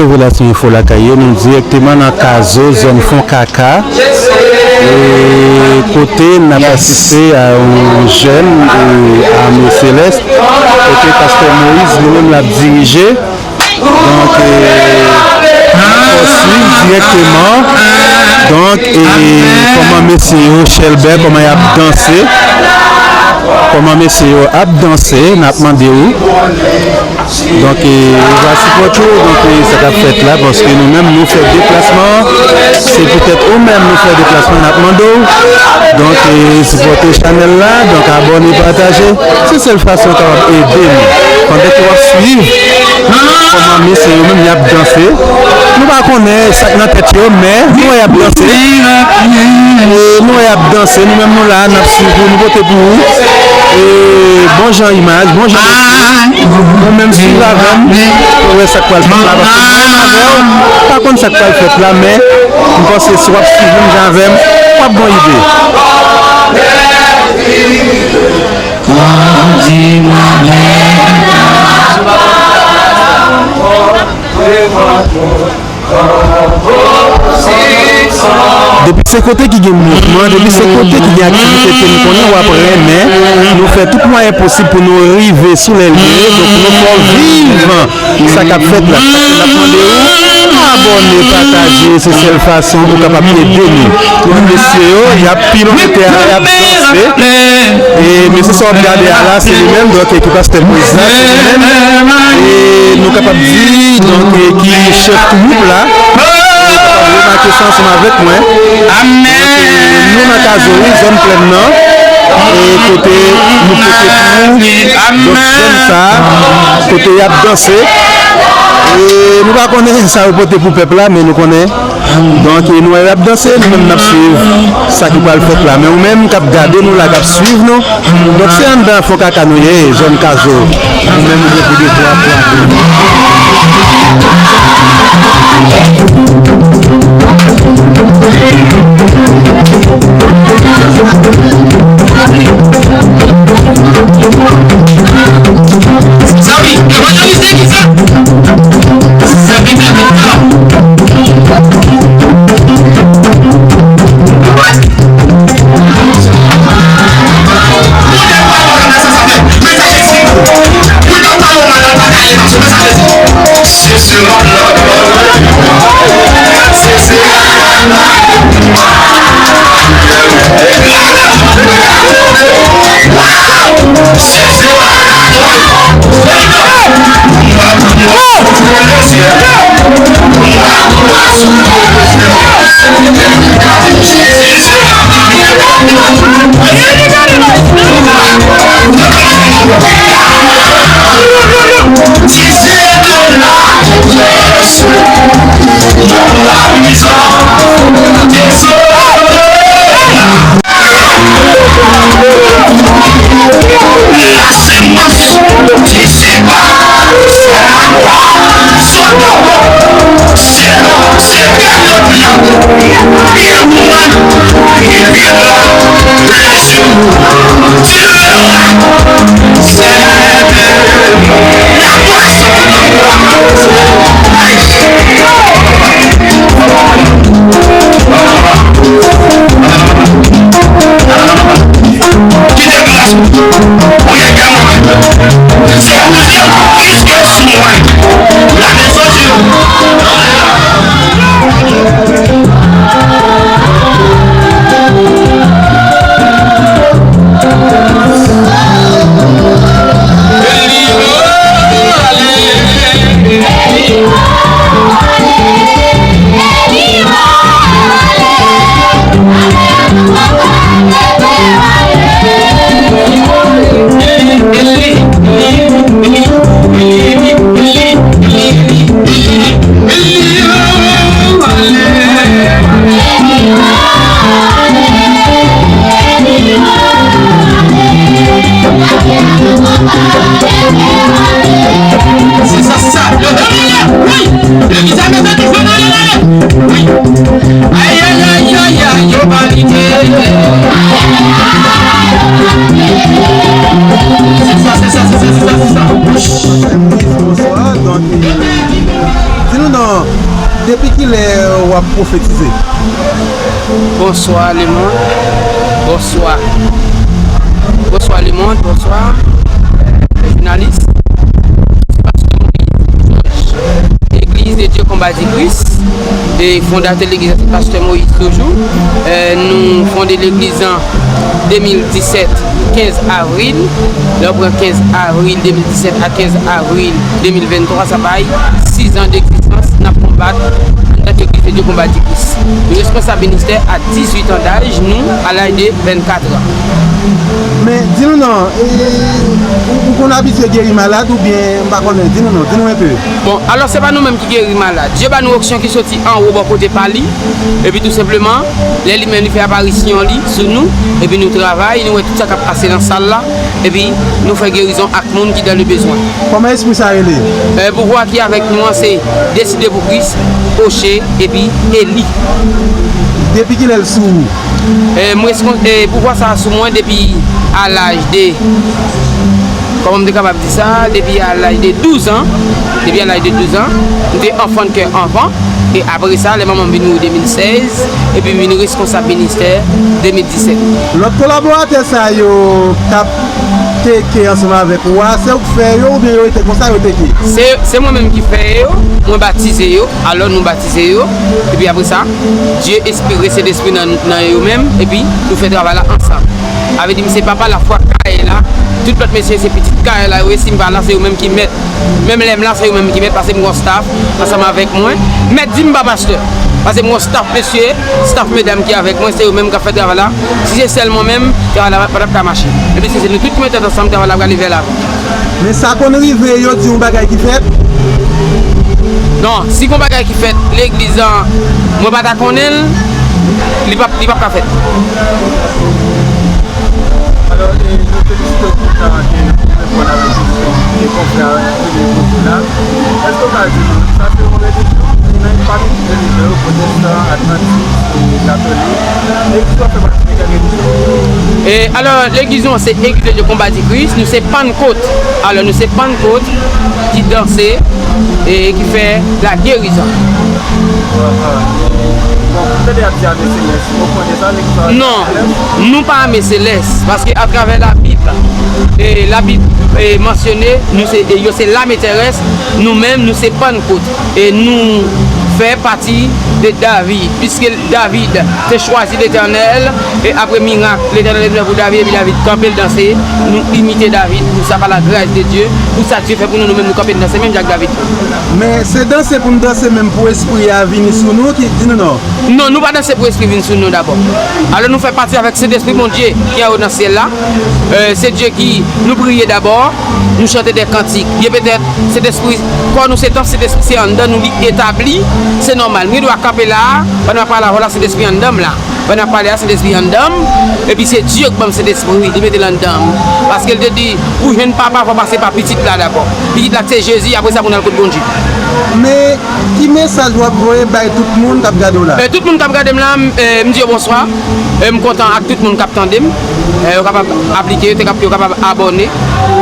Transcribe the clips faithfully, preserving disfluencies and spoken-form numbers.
Revelasyon Enfo lakay yo, nou dirèkteman nan Kazo, zòn Fon Kaka, e kote n ap asiste a yon jèn, e, ame selès, kote pastè Moïse li menm l ap dirije. Donk, e, n ap suiv dirèkteman. Donk, e, kòman mesye yo, Chèlbè, kòman y ap danse, kòman mesye yo ap danse, n ap mande w. Donk, e, ou va sipòte w, donk, e, sa k ap fèt la, paske nou menm, nou fè deplasman, se poutèt ou menm, nou fè deplasman, n ap mande w. Donk, e, sipòte chanèl la, donk, abòne, pataje. Se sèl fason w kapab ede nou. Pandan ke w ap suiv kòman mesye yo menm y ap danse, nou pa konnen sa k nan tèt yo, men nou wè y ap danse. E nou wè y ap danse, nou menm nou la, n ap suiv ou, nou pote pou ou. E bon jan imaj, bon jan mesye. Ou menm swiv avè m pou wè sa k pral fèt la, paske mwen menm avè w, m pa konn sa k pral fèt la, men m panse si w ap swiv menm jan avè m, w ap gen yon ide. Depi se kote ki gen mouvman, depi se kote ki gen aktivite ke nou konnen, w ap renmen. Nou fè tout mwayen posib pou nou rive sou lè l ye, donk nou fè w viv sa k ap fèt la. Sa k fè n ap mande w abòne, pataje, se sèl fason ou kapab ede nou. Tout mesye yo, y ap pilon sou tè a, y ap danse. E mesye sa w ap gade a la, se li menm, donk, ki pastè Moïse la, se li menm. E nou kapab di, donk, ki chèf twoup la. Ou kapab remake sa ansanm avèk mwen. Donk, e, nou nan Kazo, wi, zòn plèn nan. E kote nou pote pou, donk, zòn sa, kote y ap danse. E nou pa konnen sa yo pote pou pèp la, men nou konnen. Donk, e, nou wè y ap danse, nou menm n ap swiv sa ki pral fèt la. Men ou menm k ap gade nou la, k ap swiv nou, donk, se anndan Fon Kaka nou ye, zòn Kazo. Ou menm ou gen pou devwa pou ap Se sa, se sa. Yo, yo, yo, yo. Wi. Legliz la, mezanmi, fò n ale, n ale. Wi. Ay, ay, ay, ay, ay, yo pa lite. Se sa, se sa, se sa, se sa, se sa. Bonswa, donk, di nou non, Depi kilè w ap pwofetize? Bonswa lemonn. Bonswa. Bonswa lemonn, bonswa jounalis. Pastè Moïse Georges, Legliz de Dye Konba di Kris, e fondatè legliz la se Pastè Moïse toujou. Eh, nou fonde legliz an de mil disèt, kenz avril. Lè w pran kenz avril de mil disèt a kenz avril de mil venntwa, sa bay sis an degzistans n ap konbat anndan Legliz de Dye Konba di Kris. Nou responsab ministè a dizuit an daj, nou, a laj de vennkat an. Men, di nou non, e, ou, ou konn abitye geri malad oubyen, m pa konnen, di nou non, di nou enpe. Bon, alò, se pa nou menm ki geri malad. Dye ba nou onksyon ki soti anwo bò kote pa li, epi tou senpleman, lè li menm li fè aparisyon li sou nou, epi nou travay, nou wè tout sa k ap pase nan sal la, epi nou fè gerizon ak moun ki dans le besoin. Kòman espri sa rele? Eh, pouvwa ki avèk nou an se Deside pou Kris, Oche, epi Eli. Depi kilè l sou ou? Eh, m respon-, eh, pouvwa sa a sou mwen depi a laj de, kòman m te kapab di sa, depi a laj de douz an, depi a laj de douz an, m te anfan de kè anvan, e apre sa, lè manman m vin mouri de mil sèz, epi m vin responsab ministè de mil disèt. Lòt kolaboratè sa yo k ap teke ansanm avèk ou a, se ou k fè yo oubyen yo rete konsa, yo teke? Se, se mwen menm ki fè yo, mwen batize yo, alò nou batize yo, epi apre sa, Dye enspire Sentespri nan, nan yo menm, epi nou fè travay la ansanm. Sa vle di, m se papa lafwa kay la, tout lòt mesye se pitit kay la yo ye, si m pa la, se yo menm ki mèt. Menm lè m la, se yo menm ki mèt, paske m gon staff ansanm avèk mwen. Mèt di m pa pastè, paske m gon staff mesye, staff medam ki avèk mwen, se yo menm k ap fè travay la. Si se sèl mwen menm, travay la pa t ap ka mache. Epi si se nou tout ki mete tèt ansanm, travay la ap prale vè lavan. Men sa konn rive, yo di yon bagay ki fèt? Non, si gon bagay ki fèt, legliz an, mwen pa ta konnen l, li p ap, li p ap ka fèt. Alò, e, nou felisite w pou tan ke ou te pran avèk nou, e konfè avèk nou de kote la. Èske w ka di nou, sa se yon relijyon? Ou nan pami tout relijyon yo, pwotestan, advantis, e katolik, legliz ou a fè pati de kèl relijyon? E, alò, legliz nou an se Eglise de Combat du Christ, nou se Pannkot. Alò, nou se Pannkot ki danse e ki fè la gerizon. Bon, tande y ap di ame selès. Ou konnen sa, legliz la? Non, nou pa ame selès, paske atravè Labib, e Labib, e, mansyone, nou se, e yo se lame terès, nou menm, nou se Pannkot. E nou fè pati de David, piske David te chwazi Letènèl, e apre mirak, Letènèl te fè pou David, epi David kanpe l danse, nou imite David, pou sa pa la grâce de Dieu, pou sa Dye fè pou nou, nou menm nou kanpe n danse, menm jan ak David. Men se danse pou n danse menm pou espri a vini sou nou, ki di nou non. Non, nou pa danse pou espri vin sou nou dabò. Alò nou fè pati avèk Sentespri Bondye ki anwo nan syèl la. Eh, se Dye ki nou priye dabò, nou chante de kantik. Byen petèt, Sentespri, kò nou se tanp Sentespri, se anndan nou li etabli, se nòmal. M gen dwa kanpe la a, pandan m ap pale avè w la, Sentespri anndan m la. Pandan m ap pale a, Sentespri anndan m, epi se Dye k ban m Sentespri, li mete l anndan m. Paske l te di, pou jwenn Papa, fò w pase pa Pitit la dabò. Pitit la se Jezi, apre sa pou n al kot Bondye. Men, ki mesaj w ap voye bay tout moun k ap gade w la? Eh, tout moun k ap gade m la, m, eh, m di yo bonswa. Eh, m kontan ak tout moun k ap tande m. Eh, yo kapab aplike, yo te kap-, yo kapab abòne,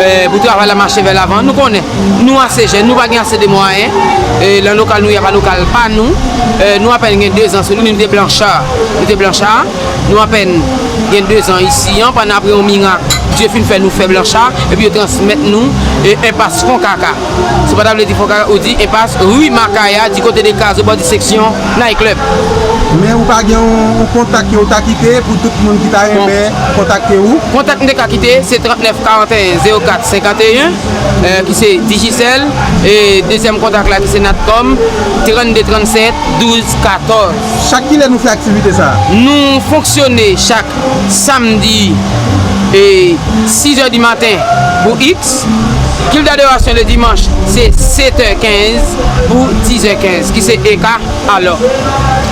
eh, pou travay la mache vè lavan. Nou konnen, nou ase jèn, nou pa gen ase de mwayen. Eh, lan lokal nou ye a pa lokal pa nou. Eh, nou apèn gen dezan sou nou, nou te Blanchard. Nou te Blanchard. Nou apèn gen dezan isi an, pandan apre yon mirak, Dye fin fè nou fè Blanchard, epi yo transmèt nou, eh, enpas Fonkaka. Se pa ta vle di Fonkaka, ou di enpas ri Makaya, di kote de Kazo, bò di seksyon Night Club. Men ou pa gen yon, yon kontak ke ou ta kite pou tout moun ki ta renmen kontakte ou? Kontak m te ka kite, se trannèf karanteyen zewo kat senkanteyen, eh, ki se Digicel, e dezyèm kontak la ki se Natcom, trannde trannsèt douz katòz. Chak kilè nou fè aktivite sa a? Nou fonksyone chak samdi e sizè di maten pou X. Kilt adorasyon le dimanch se setè kenz pou dizè kenz, ki se E K. Alò,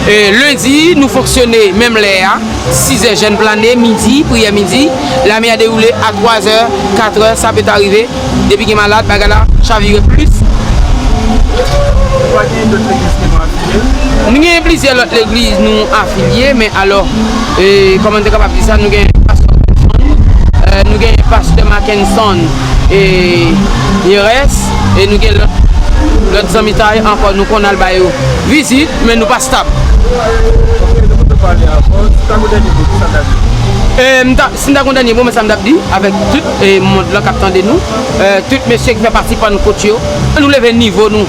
e lendi, nou fonksyone menm lè a, sizè jèn plane, midi, priyè midi, lame a dewoule a twazè, katrè, sa pèt arive. Depi gen malad, bagay la chavire plis. Ou pa gen lòt legliz ke nou afilye? Nou gen plizyè lòt legliz nou afilye, men alò, e, kòman m te kapab di sa, nou gen pastè Mackenson, e, nou gen pastè Mackenson, e, Yeres, e nou gen lòt Lòt zanmitay ankò, nou konn al ba yo vizit, men nou pa stab. E, m ta, si m ta gon dènye mo, men sa m t ap di avèk tout, e, mond lan k ap tande nou, e, tout mesye ki fè pati Pannkot yo, ann nou leve nivo nou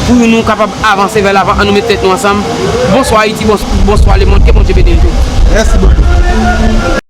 pou nou kapab avanse vè lavan, ann nou met tèt nou ansanm. Bonswa Ayiti, bons-, bonswa lemonn, ke Bondye beni nou tout. Mèsi bokou.